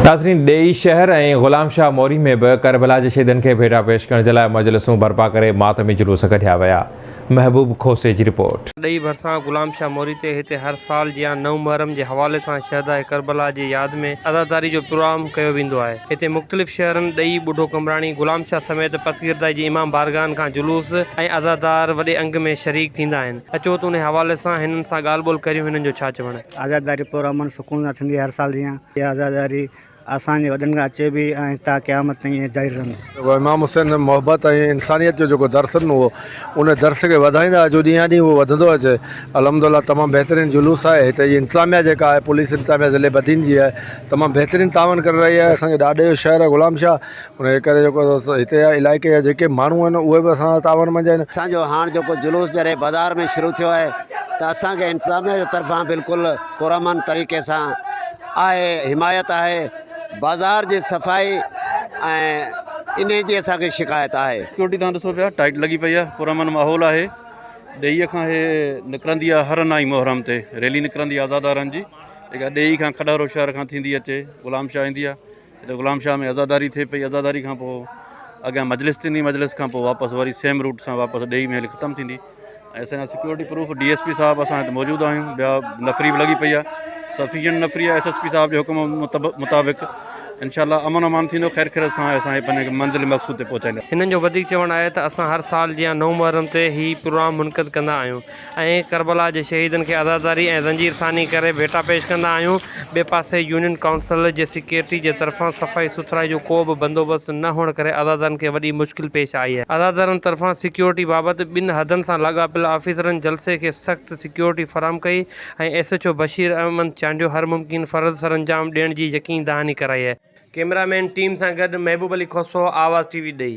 ناظرين ڏيئي شهر ۽ غلام شاهه موري ۾ به ڪربلا جي شهيدن کي ڀيٽا پيش ڪرڻ جي لاء مجلسون برپا ڪري ماتمي جلوس ڪڍيا ويا. محبوب کوسي جي رپورٽ. ڏيئي ڀرسان غلام شاهه موري تي هتي هر سال جيان نو محرم جي حوالي سان شهداء ڪربلا جي ياد ۾ عزاداري جو پروگرام ڪيو ويندو آهي. هتي مختلف شهرن ڏيئي، ٻڍو قمبراڻي، غلام شاهه سميت پسگردائي جي امام بارگاهن کان جلوس ۽ عزادار وڏي انگ ۾ شريڪ ٿيندا آهن. اچو ته انهي حوالي سان هنن سان ڳالهه ٻولهه ڪريون هنن جو ڇا چوڻ. عزاداري پرامن سڪون سان ٿيندي هر سال جيان اها عزاداري اسان جي وڏن کان اچي به ۽ تا قيامت تائين ائين جاري رهندو. جيڪو امام حسين محبت ۽ انسانيت جو جيڪو درس ڏنو هو ان درس کي وڌائيندا اچو ڏينهان ڏينهن اهو وڌندو اچي الحمد الله تمام بهترين جلوس آهي هتي جي انتظاميا جيڪا آهي پوليس انتظاميا ضلعي بدين جي آهي تمام بهترين تعاون ڪري رهي آهي اسان جي ڏاڏي جو شهر آهي غلام شاهه ان جي ڪري جيڪو هتي جا علائقي جا جيڪي ماڻهو آهن اهي به اسان سان تعاون منجهه آهن. اسان جو هاڻ جيڪو جلوس جڏهن بازار ۾ شروع ٿيو آهي ته اسان کي انتظاميا جي طرفان بلڪل پرامن طريقي سان آهي حمايت آهي بازار جي صفائي ۽ انهي جي اسان کي شڪايت آهي. سيڪيورٽي توهان ڏسو پيا ٽائيٽ لڳي پئي آهي پرامن ماحول آهي ڏيئي کان هي نڪرندي آهي هر نائين محرم تي ريلي نڪرندي آهي عزادارن جي جيڪا ڏيئي کان کڏهرو شهر کان ٿيندي اچي غلام شاهه ايندي آهي هتي غلام شاهه ۾ عزاداري ٿئي پئي عزاداري کان پوء اڳيان مجلس ٿيندي مجلس کان پوء واپس وري سيم روٽ سان واپس ڏيئي ۾ هلي ختم ٿيندي ۽ اسان جا security proof D S P صاحب اسان هتي موجود آهيون ٻيا نفري به لڳي پئي آهي سفيشنٽ نفري آهي ايس ايس پي صاحب جي حڪم مطابق انشاء الله امن امان ٿيندو خير خير سان اسان هي پنهنجي منزل مقصود تي پهچائيندا. هنن جو وڌيڪ چوڻ آهي ته اسان هر سال جيان نو محرم تي هي پروگرام منعقد ڪندا آهيون ۽ ڪربلا جي شهيدن کي عزاداري ۽ زنجير ثاني ڪري ڀيٽا پيش ڪندا آهيون، ٻئي پاسي يونين ڪائونسل جي سيڪريٽري جي طرفان صفائي سٿرائي جو ڪو به بندوبست نه هئڻ ڪري عزادارن کي وڏي مشڪل پيش آئي آهي، عزادارن طرفان سيڪيورٽي بابت ٻن حدن سان لاڳاپيل آفيسرن جلسي کي سخت سيڪيورٽي فراهم ڪئي ۽ S H O Bashir Ahmed Chandio هر ممڪن فرض سرانجام ڏيڻ جي يقين دهاني ڪرائي آهي. ڪئميرا مين ٽيم سان گڏ محبوب علي کوسو، آواز ٽي وي ڏئي.